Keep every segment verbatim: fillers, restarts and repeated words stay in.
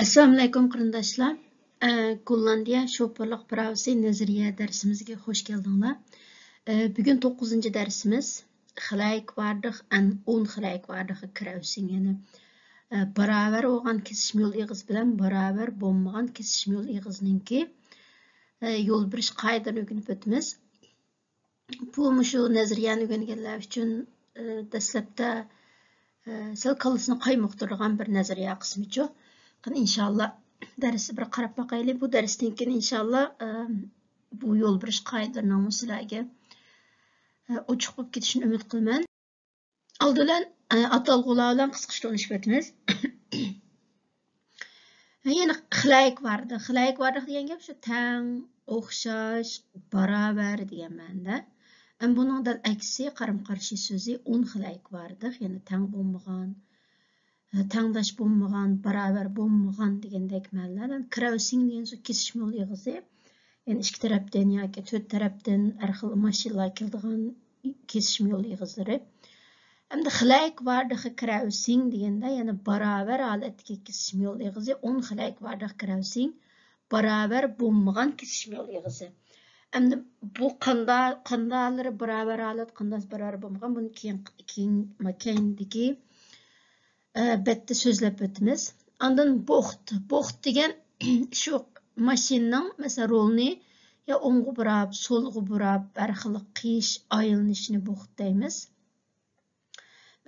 ئەسسالامۇئەلەيكۇم قېرىنداشلار. ئە، گوللاندىيە شوپۇرلۇق پىراۋىسى نەزەرىيە دەرسىمىزگە خوش كەلدىڭلار. ئە، بۈگۈن توققۇزىنچى دەرسىمىز خىلايىكۋاردىخ ئەن ئونخىلايىكۋاردىخ كراۋسىڭ، يەنى، ئە، باراۋەر بولغان كېسىشمە يول ئېغىز بىلەن باراۋەر بولمىغان كېسىشمە يول ئېغىزنىڭكى، ئە، يول بېرىش قائىدىلىرىنى ئۆگىنىپ ئۆتىمىز. بۇ مۇشۇ نەزەرىيەنى ئۆگەنگەنلەر ئۈچۈن، ئە، دەسلەپتە، ئە، سەل كاللىسىنى قايمۇقتۇرىدىغان بىر نەزەرىيە قىسمىچۇ. قېنى، ئىنشاللا دەرسكە بىر قاراپ باقايلى. بۇ دەرستىن كېيىن، ئىنشاللا، ئە، بۇ يول بېرىش قائىدىلىرىنىڭمۇ سىلەرگە، ئە، ئوچۇق بولۇپ كېتىشىنى ئۈمىد قىلىمەن. ئالدى بىلەن، ئە، ئاتالغۇلار بىلەن قىسقىچە تونۇشۇپ ئۆتىمىز. يەنە خىلايىكۋاردىخ. خىلايىكۋاردىخ دېگەن گەپ شۇ تەڭ، ئوخشاش، باراۋەر دېگەن مەنىدە. ئەمما بۇنىڭ دەل ئەكسى، قارىمۇ قارشى سۆزى ئونخىلايىكۋاردىخ، يەنى تەڭ بولمىغان، ئە، تەڭداش بولمىغان، باراۋەر بولمىغان دېگەندەك مەنىلەر. كراۋسىڭ دېگەن سۆز كېسىشمە يول ئېغىزى. يەنى ئىككى تەرەپتىن ياكى تۆت تەرەپتىن ھەر خىل ماشىنىلار كېلىدىغان كېسىشمە يول ئېغىزلىرى. ئەمدى خىلايىكۋاردىخ كراۋسىڭ دېگەندە، يەنى باراۋەر ھالەتتىكى كېسىشمە يول ئېغىزى، ئونخىلايىكۋاردىخ كراۋسىڭ، باراۋەر بولمىغان كېسىشمە يول ئېغىزى. ئەمدى بۇ قاندا-، قانداقلىرى باراۋەر ھالەت، قانداق باراۋەر بولمىغان، بۇنى كېيىن، كېيىن، كەينىدىكى، ئە، بەتتە سۆزلەپ ئۆتىمىز. ئاندىن بوخت. بوخت دېگەن شۇ ماشىنىنىڭ، مەسىلەن، رولنى يا ئوڭغا بۇراپ، سولغا بۇراپ، ھەر خىل قىيىش، ئايلىنىشىنى بوخت دەيمىز.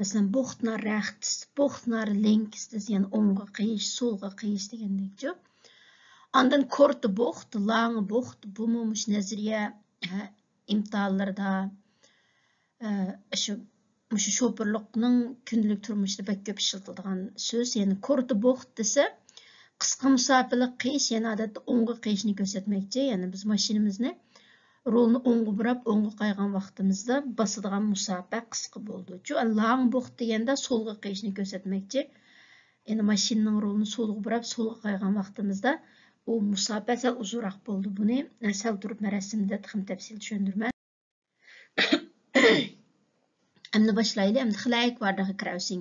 مەسىلەن، بوخت نار رەختىس، بوخت نار لىنكىستىس، يەنى ئوڭغا قىيىش، سولغا قىيىش دېگەندەكچۇ. ئاندىن كورتە بوخت، لانگە بوخت، بۇمۇ مۇشۇ نەزەرىيە، ھە، ئىمتىھانلىرىدا، ئە، شۇ، مۇشۇ شوپۇرلۇقنىڭ كۈندىلىك تۇرمۇشىدا بەك كۆپ ئىشلىتىلىدىغان سۆز. يەنى كورتە بوخت دېسە، قىسقا مۇساپىلىك قىيىش، يەنى ئادەتتە ئوڭغا قىيىشنى كۆرسەتمەكچى. يەنى بىز ماشىنىمىزنى رولنى ئوڭغا بۇراپ، ئوڭغا قايغان ۋاقتىمىزدا باسىدىغان مۇساپە قىسقا بولىدۇ. شۇ لانگ بوخت دېگەندە سولغا قىيىشنى كۆرسەتمەكچى. يەنى ماشىنىنىڭ رولىنى سولغا بۇراپ، سولغا قايغان ۋاقتىمىزدا ئۇ مۇساپە سەل ئۇزۇنراق بولىدۇ. بۇنى سەل تۇرۇپ مەن رەسىمدە تېخىمۇ تەپسىلىي چۈشەندۈرىمەن. ئەمدى باشلايلى. ئەمدى خىلايىكۋاردىخ كراۋسىڭ.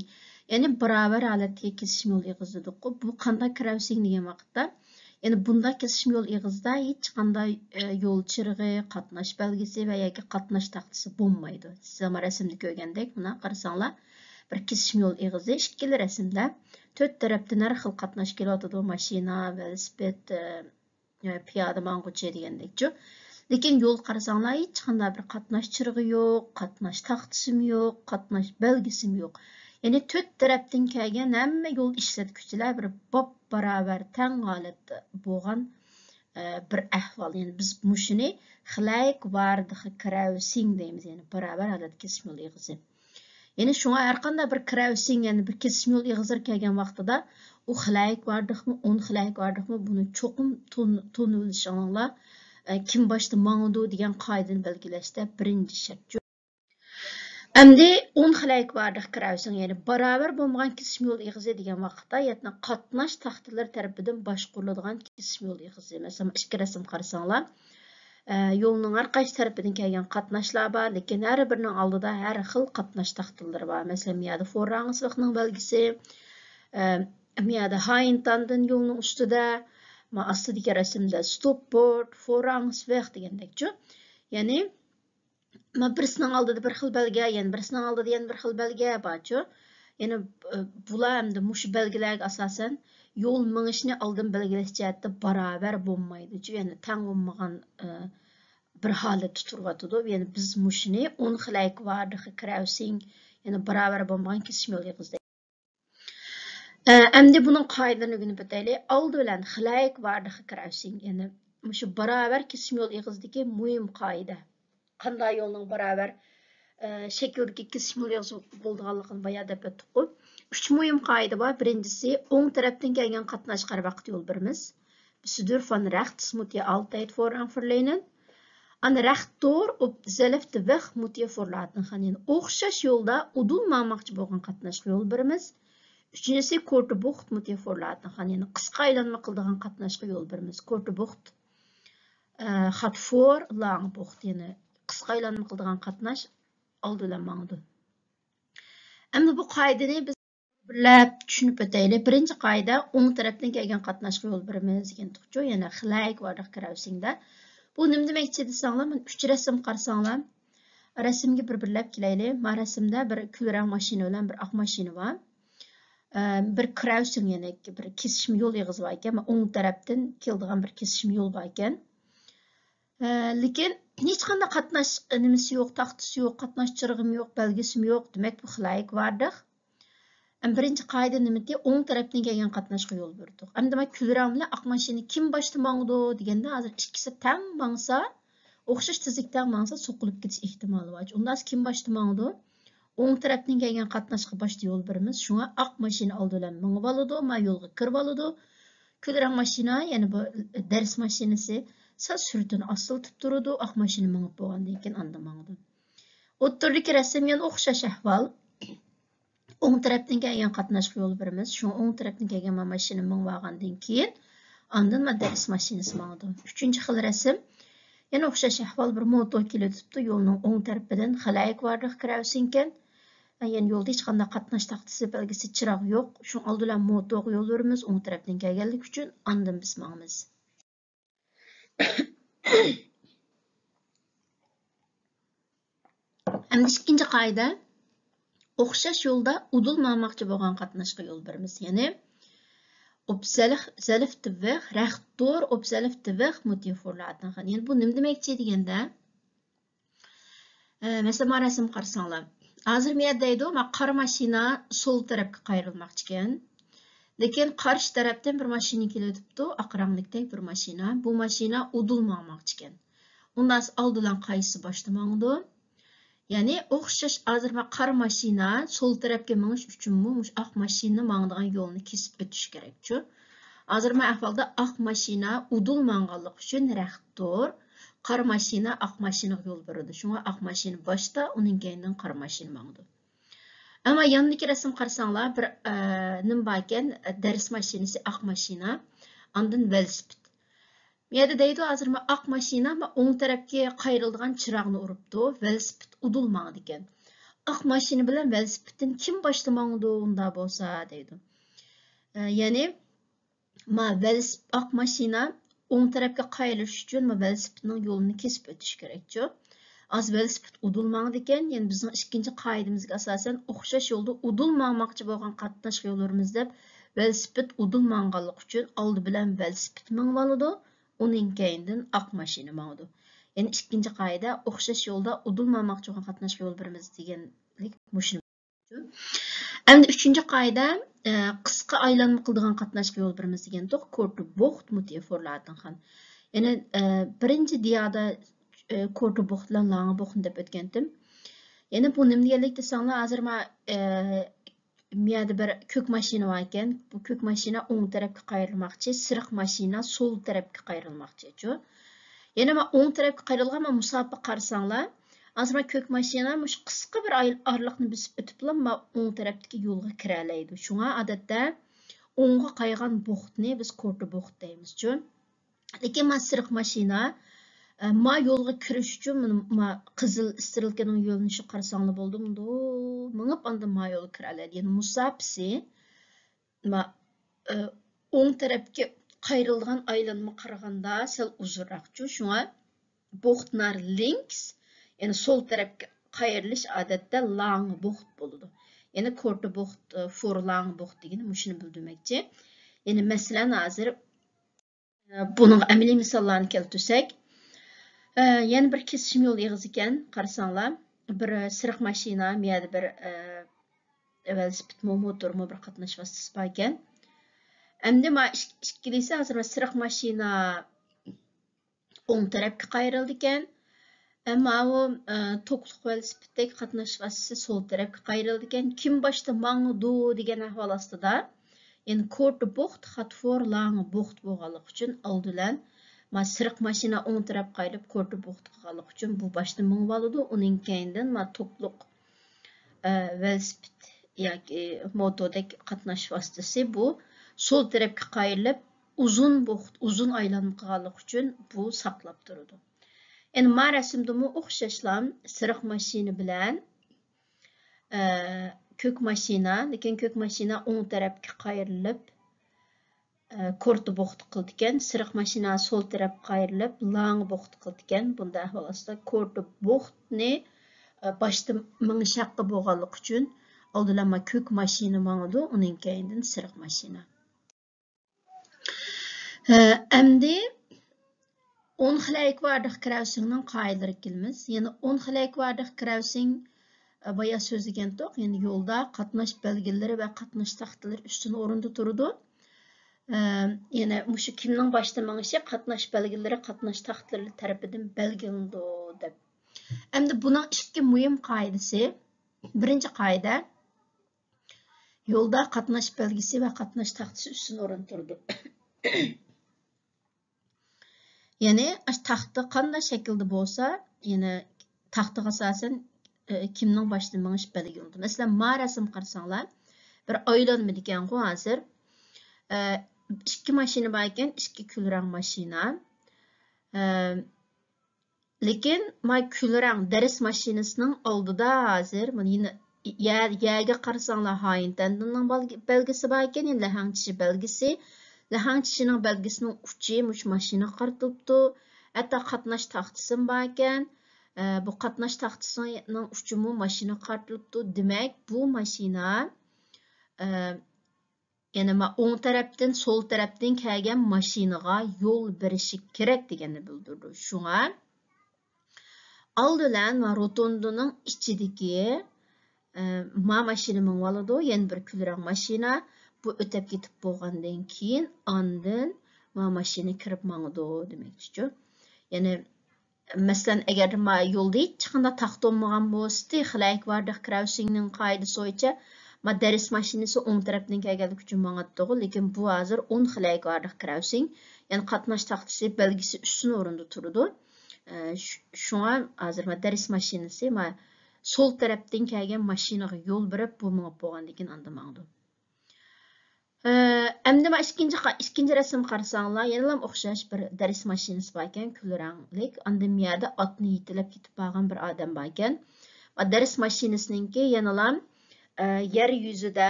يەنى باراۋەر ھالەتتىكى كېسىشمە يول ئېغىزى دېدۇققۇ. بۇ قانداق كراۋسىڭ دېگەن ۋاقىتتا، يەنى بۇنداق كېسىشمە يول ئېغىزىدا ھېچقانداق، ئە، يول چىرىغى، قاتناش بەلگىسى ۋە ياكى قاتناش تاختىسى بولمايدۇ. سىز مانا رەسىمدە كۆرگەندەك، مانا قارىساڭلار، بىر كېسىشمە يول ئېغىزى، ئىككىلا رەسىمدە تۆت تەرەپتىن ھەر خىل قاتناش كېلىۋاتىدۇ، ماشىنا، ۋېلىسىپىت، ئە، ئە، پىيادە ماڭغۇچى دېگەندەكچۇ. لېكىن يول قارىساڭلار، ھېچقانداق بىر قاتناش چىرىغى يوق، قاتناش تاختىسىمۇ يوق، قاتناش بەلگىسىمۇ يوق. يەنى تۆت تەرەپتىن كەلگەن ھەممە يول ئىشلەتكۈچىلەر بىر باپباراۋەر تەڭ ھالەتتە بولغان، ئە، بىر ئەھۋال. يەنى بىز مۇشۇنى خىلايىكۋاردىخ كراۋسىڭ دەيمىز، يەنى باراۋەر ھالەتتە كېسىشمە يول ئېغىزى. يەنى شۇڭا ھەرقانداق بىر كراۋسىڭ، يەنى بىر كېسىشمە يول ئېغىزلىرى كەلگەن ۋاقتىدا، ئۇ خىلايىكۋاردىخمۇ، ئونخىلايىكۋاردىخمۇ، بۇنى چوقۇم تون-، تونۇۋېلىشىڭلار، ئە، كىم باشتا ماڭىدۇ دېگەن قائىدىنى بەلگىلەشتە بىرىنچى شەرت. ئەمدى ئونخىلايىكۋاردىخ كراۋسىڭ، يەنى باراۋەر بولمىغان كېسىشمە يول ئېغىزى دېگەن ۋاقىتتا، يەنى قاتناش تاختىلىرى تەرىپىدىن باشقۇرۇلىدىغان كېسىشمە يول ئېغىزى. مەسىلەن، ئىككى رەسىم قارىساڭلار، ئە، يولنىڭ ھەر قايسى تەرىپىدىن كەلگەن قاتناشلار بار، لېكىن ھەر بىرىنىڭ ئالدىدا ھەر خىل قاتناش تاختىلىرى بار. مەسىلەن، مۇ يەردە فوررانگسۋېخنىڭ بەلگىسى، ئە، مۇ يەردە ھاينتاندېن يولنىڭ ئۈستىدە، ما ئاستىدىكى رەسىمدە ستوپبورد، فوررانگسۋېخ دېگەندەكچۇ. يەنى، ما بىرسىنىڭ ئالدىدا بىر خىل بەلگە، يەنە بىرسىنىڭ ئالدىدا يەنە بىر خىل بەلگە بارچۇ. يەنى، ئە، بۇلار ئەمدى مۇشۇ بەلگىلەرگە ئاساسەن يول مېڭىشنى ئالدىن بەلگىلەش جەھەتتە باراۋەر بولمايدۇچۇ، يەنى تەڭ بولمىغان، ئە، بىر ھالەتتە تۇرۇۋاتىدۇ. يەنى بىز مۇشۇنى ئونخىلايىكۋاردىخ كراۋسىڭ، يەنى باراۋەر بولمىغان كېسىشمە يول ئېغىزى دەيمىز. ئە، ئەمدى بۇنىڭ قائىدىلىرىنى ئۆگىنىپ ئۆتەيلى. ئالدى بىلەن خىلايىكۋاردىخ كراۋسىڭ، يەنى مۇشۇ باراۋەر كېسىشمە يول ئېغىزىدىكى مۇھىم قائىدە. قانداق يولنىڭ باراۋەر، ئە، شەكىلدىكى كېسىشمە يول ئېغىزى بولىدىغانلىقىنى بايا دەپ ئۆتتۇققۇ. ئۈچ مۇھىم قائىدە بار. بىرىنچىسى، ئوڭ تەرەپتىن كەلگەن قاتناشقا ھەر ۋاقىت يول بېرىمىز. Bist du von rechts, muss ihr allzeit voran verlehnen. An rechter op dezelfde weg, muss ihr vorlaten gaan. يەنى ئوخشاش يولدا ئۇدۇل ماڭماقچى بولغان قاتناشقا يول بېرىمىز. ئۈچىنچىسى، korte bocht, muss ihr vorlaten gaan. يەنى قىسقا ئايلانما قىلىدىغان قاتناشقا يول بېرىمىز. Korte bocht، ئە، gaat voor lange bocht. يەنى قىسقا ئايلانما قىلىدىغان قاتناش ئالدى بىلەن ماڭىدۇ. ئەمدى بۇ قائىدىنى بىز بىرلەپ چۈشىنىپ ئۆتەيلى. بىرىنچى قائىدە، ئوڭ تەرەپتىن كەلگەن قاتناشقا يول بېرىمىز دېگەنتۇقچۇ، يەنى خىلەيك ۋاردىق كىرەۋسىڭدە. بۇ نېمە دېمەكچى دېسەڭلار، مانا ئۈچ رەسىم قارىساڭلار، رەسىمگە بىر-بىرلەپ كېلەيلى. ما رەسىمدە بىر كۈل رەڭ ماشىنا بىلەن بىر ئاق ماشىنا بار. ئە، بىر كىرەۋسىڭ، يەنى بىر كېسىشمە يول ئېغىزى بار ئىكەن. ئوڭ تەرەپتىن كېلىدىغان بىر كېسىشمە يول بار ئىكەن. ئە، لېكىن ھېچقانداق قاتناش نېمىسى يوق، تاختىسى يوق، قاتناش چىرىغىمۇ يوق، بەلگىسىمۇ يوق. دېمەك، بۇ خىلەيك ۋاردىق. ئەم، بىرىنچى قائىدە نېمىتى؟ ئوڭ تەرەپتىن كەلگەن قاتناشقا يول بېرىدۇق. ئەمدى مانا كۈل رەڭ بىلەن ئاق ماشىنا كىم باشتا ماڭىدۇ دېگەندە، ھازىر ئىككىسى تەڭ ماڭسا، ئوخشاش تېزلىكتە ماڭسا، سوقۇلۇپ كېتىش ئېھتىمالى بار. ئۇنداق كىم باشتا ماڭىدۇ؟ ئوڭ تەرەپتىن كەلگەن قاتناشقا باشتا يول بېرىمىز. شۇڭا ئاق ماشىنا ئالدى بىلەن مېڭىۋالىدۇ، ما يولغا كىرىۋالىدۇ. كۈل رەڭ ماشىنا، يەنى بۇ دەرس ماشىنىسى سەل سۈرئىتىنى ئاستىلىتىپ تۇرىدۇ، ئاق ماشىنا مېڭىپ بولغاندىن كېيىن ئاندىن ماڭىدۇ. ئوتتۇرىدىكى رەسىم يەنە ئوخشاش ئەھۋال. ئوڭ تەرەپتىن كەلگەن قاتناشقا يول بېرىمىز. شۇڭا ئوڭ تەرەپتىن كەلگەن ما ماشىنا مېڭىۋالغاندىن كېيىن، ئاندىن ما دەرس ماشىنىسى ماڭىدۇ. ئۈچىنچى خىل رەسىم. يەنە ئوخشاش ئەھۋال، بىر موتور كېلىۋېتىپتۇ، يولنىڭ ئوڭ تەرىپىدىن خىلەيك ۋاردىق كىرەۋسىڭكەن. يەنە يولدا ھېچقانداق قاتناش تاختىسى، بەلگىسى، چىراغ يوق. شۇڭا ئالدى بىلەن موتورغا يول بېرىمىز، ئوڭ تەرەپتىن كەلگەنلىكى ئۈچۈن ئاندىن بىز ماڭىمىز. ئەمدى ئىككىنچى قائىدە، ئوخشاش يولدا ئۇدۇل ماڭماقچى بولغان قاتناشقا يول بېرىمىز. يەنى، ob selvf-, selbstweg recht door op zelfde weg moet je voorlaten gaan. يەنى بۇ نېمە دېمەكچى دېگەندە، ئە، مەسىلەن، ما رەسىم قارىساڭلار. ھازىر مۇيەردە دەيدۇ، ما قارا ماشىنا سول تەرەپكە قايرىلماقچىكەن. لېكىن قارشى تەرەپتىن بىر ماشىنا كېلىۋېتىپتۇ، ئاق رەڭلىكتەك بىر ماشىنا. بۇ ماشىنا ئۇدۇل ماڭماقچىكەن. ئۇنداق ئالدى بىلەن قايسىسى باشتا ماڭىدۇ؟ يەنى ئوخشاش، ھازىر ما قارا ماشىنا سول تەرەپكە مېڭىش ئۈچۈنمۇ مۇشۇ ئاق ماشىنا ماڭىدىغان يولنى كېسىپ ئۆتۈش كېرەكچۇ؟ ھازىر ما ئەھۋالدا ئاق ماشىنا ئۇدۇل ماڭغانلىقى ئۈچۈن recht door، قارا ماشىنا ئاق ماشىنىغا يول بېرىدۇ. شۇڭا ئاق ماشىنا باشتا، ئۇنىڭ كەينىدىن قارا ماشىنا ماڭىدۇ. ئەمما ياندىكى رەسىم قارىساڭلار، بىر، ئە، نېمە باركەن، دەرس ماشىنىسى، ئاق ماشىنا، ئاندىن ۋېلىسىپىت. بۇ يەردە دەيدۇ، ھازىر ما ئاق ماشىنا ما ئوڭ تەرەپكە قايرىلىدىغان چىراغنى ئۇرۇپتۇ، ۋېلىسىپىت ئۇدۇل ماڭىدىكەن. ئاق ماشىنا بىلەن ۋېلىسىپىتتىن كىم باشتا ماڭىدۇ ئۇنداق بولسا دەيدۇ. ئە، يەنى، ما ۋېلىسىپ-، ئاق ماشىنا ئوڭ تەرەپكە قايرىلىش ئۈچۈن ما ۋېلىسىپىتنىڭ يولىنى كېسىپ ئۆتۈش كېرەكچۇ. ھازىر ۋېلىسىپىت ئۇدۇل ماڭىدىكەن، يەنى بىزنىڭ ئىككىنچى قائىدىمىزگە ئاساسەن، ئوخشاش يولدا ئۇدۇل ماڭماقچى بولغان قاتناشقا يول بېرىمىز دەپ، ۋېلىسىپىت ئۇدۇل ماڭغانلىقى ئۈچۈن ئالدى بىلەن ۋېلىسىپىت مېڭىۋالىدۇ، ئۇنىڭ كەينىدىن ئاق ماشىنا ماڭىدۇ. يەنى ئىككىنچى قائىدە، ئوخشاش يولدا ئۇدۇل ماڭماقچى بولغان قاتناشقا يول بېرىمىز دېگەنلىك مۇشۇنى. ئەمدى ئۈچىنچى قائىدە، ئە، قىسقا ئايلانما قىلىدىغان قاتناشقا يول بېرىمىز دېگەنتۇق، korte bocht moet je voorlaten gaan. يەنى، ئە، بىرىنچى دىيادا، ئە، korte bocht بىلەن lange bocht دەپ ئۆتكەنتىم. يەنى بۇ نېمە دېگەنلىك دېسەڭلار، ھازىر ما، ئە، مۇ يەردە بىر كۆك ماشىنا بار ئىكەن. بۇ كۆك ماشىنا ئوڭ تەرەپكە قايرىلماقچى، سېرىق ماشىنا سول تەرەپكە قايرىلماقچىچۇ. يەنە ما ئوڭ تەرەپكە قايرىلغان ما مۇساپە قارىساڭلار، ھازىر ما كۆك ماشىنا مۇشۇ قىسقا بىر ئاي-، ئارىلىقنى بېسىپ ئۆتۈپلا ما ئوڭ تەرەپتىكى يولغا كىرەلەيدۇ. شۇڭا ئادەتتە ئوڭغا قايغان بوختنى بىز korte bocht دەيمىزچۇ. لېكىن ما سېرىق ماشىنا، ئە، ما يولغا كىرىش ئۈچۈن مانا ما قىزىل ئىسترېلكىنىڭ يۆنىلىشىگە قارىساڭلار بولىدۇ، مۇنداق مېڭىپ ئاندىن ما يولغا كىرەلەيدۇ. يەنى مۇساپىسى ما، ئە، ئوڭ تەرەپكە قايرىلىدىغان ئايلانما قارىغاندا سەل ئۇزۇنراقچۇ. شۇڭا bocht naar links، يەنى سول تەرەپكە قايرىلىش ئادەتتە lange bocht بولىدۇ. يەنى korte bocht، ئە، voor lange bocht دېگىنى مۇشۇنى بىلدۈرمەكچى. يەنى مەسىلەن، ھازىر، ئە، بۇنىڭغا ئەمەلىي مىساللارنى كەلتۈرسەك، ئە، يەنە بىر كېسىشمە يول ئېغىزى ئىكەن، قارىساڭلار، بىر سېرىق ماشىنا، بۇ يەردە بىر، ئە، ۋېلىسىپىتمۇ، موتورمۇ بىر قاتناش ۋاسىتىسى بار ئىكەن. ئەمدى ما ئىك-، ئىككىلىسى ھازىر سېرىق ماشىنا ئوڭ تەرەپكە قايرىلىدىكەن. ئەمما ئۇ، ئە، توكلۇق ۋېلىسىپىتتەك قاتناش ۋاسىتىسى سول تەرەپكە قايرىلىدىكەن. كىم باشتا ماڭىدۇ دېگەن ئەھۋال ئاستىدا، يەنى korte bocht gaat voor lange bocht بولغانلىقى ئۈچۈن ئالدى بىلەن ما سېرىق ماشىنا ئوڭ تەرەپ قايرىلىپ korte bocht قىلغانلىقى ئۈچۈن بۇ باشتا مېڭىۋالىدۇ. ئۇنىڭ كەينىدىن ما توكلۇق، ئە، ۋېلىسىپىت ياكى موتودەك قاتناش ۋاسىتىسى بۇ سول تەرەپكە قايرىلىپ، ئۇزۇن بوخت، ئۇزۇن ئايلانما قىلغانلىقى ئۈچۈن بۇ ساقلاپ تۇرىدۇ. يەنى ما رەسىمدىمۇ ئوخشاشلا سېرىق ماشىنا بىلەن، ئە، كۆك ماشىنا، لېكىن كۆك ماشىنا ئوڭ تەرەپكە قايرىلىپ، ئە، كورتا بوختا قىلىدىكەن، سېرىق ماشىنا سول تەرەپكە قايرىلىپ، لاڭا بوختا قىلىدىكەن. بۇنداق ئەھۋال ئاستىدا كورتا بوختنى، ئە، باشتا مېڭىش ھەققى بولغانلىقى ئۈچۈن ئالدىلانما كۆك ماشىنا ماڭىدۇ، ئۇنىڭ كەينىدىن سېرىق ماشىنا. ئەمدى ئون خىلەي كىۋادراتلىق كراۋسىڭنىڭ قائىدىلىرىگە كېلىمىز. يەنى ئون خىلەي كىۋادراتلىق كراۋسىڭ، بايا سۆزلىگەنتۇق، يەنى يولدا قاتناش بەلگىلىرى ۋە قاتناش تاختىلىرى ئۈستۈن ئورۇندا تۇرىدۇ. يەنى مۇشۇ كىمنىڭ باشتا مېڭىشى قاتناش بەلگىلىرى، قاتناش تاختىلىرى تەرىپىدىن بەلگىلىنىدۇ دەپ. ئەمدى بۇنىڭ ئىككى مۇھىم قائىدىسى. بىرىنچى قائىدە، يولدا قاتناش بەلگىسى ۋە قاتناش تاختىسى ئۈستۈن ئورۇن تۇرىدۇ. يەنى ئاشۇ تاختا قانداق شەكىلدە بولسا، يەنى تاختىغا ئاساسەن، ئە، كىمنىڭ باشتا مېڭىش بەلگىلىنىدۇ. مەسىلەن، ما رەسىم قارىساڭلار، بىر ئايلانمىدىكەنغۇ ھازىر. ئە، ئىككى ماشىنا بار ئىكەن، ئىككى كۈل رەڭ ماشىنا. ئە، لېكىن ما كۈل رەڭ دەرس ماشىنىسىنىڭ ئالدىدا ھازىر، مانا يەنە يە-، يەگە قارىساڭلار، ھايىنتەندىننىڭ بەلگىسى بار ئىكەن، يەنە لەھەڭچىشى بەلگىسى. لەھەڭچىشىنىڭ بەلگىسىنىڭ ئۇچى مۇشۇ ماشىنىغا قارىتىلىپتۇ. ھەتتا قاتناش تاختىسىمۇ بار ئىكەن. ئە، بۇ قاتناش تاختىسىنىڭ ئۇچىمۇ ماشىنىغا قارىتىلىپتۇ. دېمەك، بۇ ماشىنا، ئە، يەنى ما-، ئوڭ تەرەپتىن، سول تەرەپتىن كەلگەن ماشىنىغا يول بېرىشى كېرەك دېگەننى بىلدۈرىدۇ. شۇڭا ئالدى بىلەن ما روتوندىنىڭ ئىچىدىكى، ئە، ما ماشىنا مېڭىۋالىدۇ، يەنە بىر كۈل رەڭ ماشىنا. بۇ ئۆتۈپ كېتىپ بولغاندىن كېيىن، ئاندىن ما ماشىنا كىرىپ ماڭىدۇ دېمەكچىچۇ. يەنى مەسىلەن، ئەگەر ما يولدا ھېچقانداق تاختا بولمىغان بولسىدى، خىلەي كىۋادراتلىق كراۋسىڭنىڭ قائىدىسى بويىچە، ما دەرس ماشىنىسى ئوڭ تەرەپتىن كەلگەنلىكى ئۈچۈن ماڭاتتىغۇ، لېكىن بۇ ھازىر ئون خىلەي كىۋادراتلىق كراۋسىڭ، يەنى قاتناش تاختىسى بەلگىسى ئۈستۈن ئورۇندا تۇرىدۇ. ئە، شۇ-، شۇڭا ھازىر ما دەرس ماشىنىسى ما سول تەرەپتىن كەلگەن ماشىنىغا يول بېرىپ، بۇ مېڭىپ بولغاندىن كېيىن ئاندىن ماڭىدۇ. ئەمدى ما ئىككىنچى قا-، ئىككىنچى رەسىم قارىساڭلار، يەنىلا ئوخشاش بىر دەرس ماشىنىسى بار ئىكەن، كۈل رەڭلىك. ئاندىن بۇ يەردە ئاتنى يېتىلەپ كېتىپ بارغان بىر ئادەم بار ئىكەن. دەرس ماشىنىسىنىڭكى يەنىلا، ئە، يەر يۈزىدە،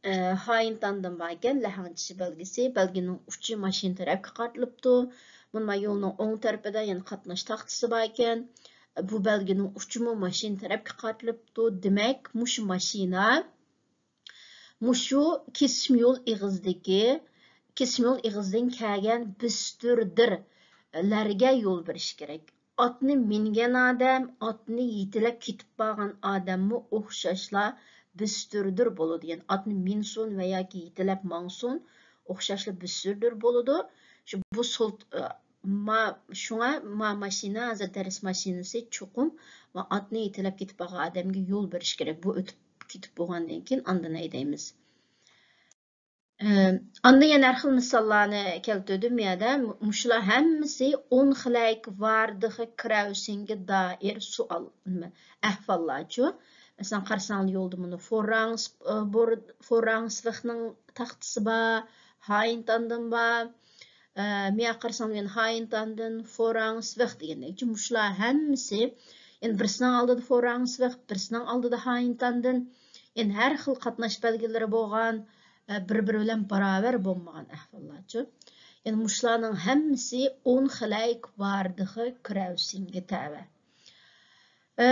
ئە، ھايىنتاندىن بار ئىكەن، لەھەڭچىشى بەلگىسى، بەلگىنىڭ ئۇچى ماشىنا تەرەپكە قارىتىلىپتۇ. مۇنۇ ما يولنىڭ ئوڭ تەرىپىدە يەنە قاتناش تاختىسى بار ئىكەن. بۇ بەلگىنىڭ ئۇچىمۇ ماشىنا تەرەپكە قارىتىلىپتۇ. دېمەك، مۇشۇ ماشىنا مۇشۇ كېسىشمە يول ئېغىزىدىكى، كېسىشمە يول ئېغىزىدىن كەلگەن بىستۈردۈرلەرگە يول بېرىش كېرەك. ئاتنى مىنگەن ئادەم، ئاتنى يېتىلەپ كېتىپ بارغان ئادەممۇ ئوخشاشلا بىستۈردۈر بولىدۇ. يەنى ئاتنى مىنسۇن ۋە ياكى يېتىلەپ ماڭسۇن، ئوخشاشلا بىستۈردۈر بولىدۇ. شۇ بۇ سول، ما، شۇڭا ما ماشىنا ھازىر دەرس ماشىنىسى چوقۇم ما ئاتنى يېتىلەپ كېتىپ بارغان ئادەمگە يول بېرىش كېرەك. بۇ ئۆتۈپ كېتىپ بولغاندىن كېيىن ئاندىن ھەيدەيمىز. ئە، ئاندىن يەنە ھەر خىل مىساللارنى كەلتۈردۈم يەردە. مۇ-، مۇشۇلار ھەممىسى ئون خىلەي كىۋادراتلىق كراۋسىڭگە دائىر سوئال، نېمە، ئەھۋاللارچۇ. مەسىلەن، قارىساڭلار يولدا مۇنۇ فوررانگس، ئە، بور-، فوررانگسۋېخنىڭ تاختىسى بار، ھايىنتاندىن بار. ئە، مۇياققا قارىساڭلار يەنە ھايىنتاندىن، فوررانگسۋېخ دېگەندەك. مۇشۇلار ھەممىسى، يەنى بىرسىنىڭ ئالدىدا فوررانگسۋېخ، بىرسىنىڭ ئالدىدا ھايىنتاندىن، يەنى ھەر خىل قاتناش بەلگىلىرى بولغان، ئە، بىر-بىرى بىلەن باراۋەر بولمىغان ئەھۋاللارچۇ. يەنى مۇشۇلارنىڭ ھەممىسى ئون خىلەي كىۋادراتلىق كراۋسىڭگە تەۋە. ئە،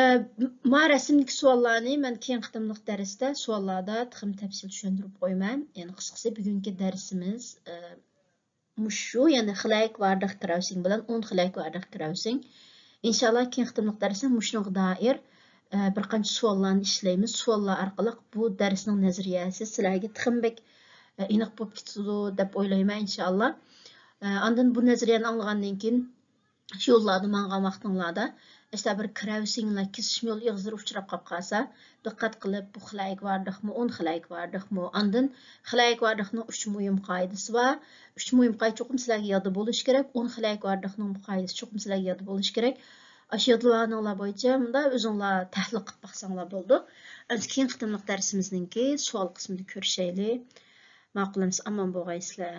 ما رەسىمدىكى سوئاللارنى مەن كېيىن قېتىملىق دەرستە سوئاللاردا تېخىمۇ تەپسىلىي چۈشەندۈرۈپ قويىمەن. يەنى قىسقىسى بۈگۈنكى دەرسىمىز، ئە، مۇشۇ، يەنى خىلەي كىۋادراتلىق كراۋسىڭ بىلەن ئون خىلەي كىۋادراتلىق كراۋسىڭ. ئىنشاللا كېيىن قېتىملىق دەرستە مۇشۇنىڭغا دائىر، ئە، بىر قانچە سوئاللارنى ئىشلەيمىز. سوئاللار ئارقىلىق بۇ دەرسنىڭ نەزەرىيەسى سىلەرگە تېخىمۇ بەك، ئە، ئېنىق بولۇپ كېتىدۇ دەپ ئويلايمەن، ئىنشاللا. ئە، ئاندىن بۇ نەزەرىيەنى ئاڭلىغاندىن كېيىن، شۇ يوللاردا ماڭغان ۋاقتىڭلاردا، ئىشتە بىر كىرەۋسىڭلار كېسىشمە يول ئېغىزلىرى ئۇچراپ قاپ قالسا، دىققەت قىلىپ، بۇ خىلەي كىۋادراتلىقمۇ، ئون خىلەي كىۋادراتلىقمۇ، ئاندىن خىلەي كىۋادراتلىقنىڭ ئۈچ مۇھىم قائىدىسى بار. ئۈچ مۇھىم قائىدە چوقۇم سىلەرگە يادتا بولۇشى كېرەك. ئون خىلەي كىۋادراتلىقنىڭ بۇ قائىدىسى چوقۇم سىلەرگە يادتا بولۇشى كېرەك. ئاشۇ يادلىۋالغىنىڭلار بويىچە مۇنداق ئۆزۈڭلار تەھلىل قىلىپ باقساڭلار بولىدۇ. ئەمدى كېيىنكى قېتىملىق دەرسىمىزنىڭكى سوئال قىسمىدا كۆرۈشەيلى. ماقۇل ئەمىسە، ئامان بولغايسىلەر.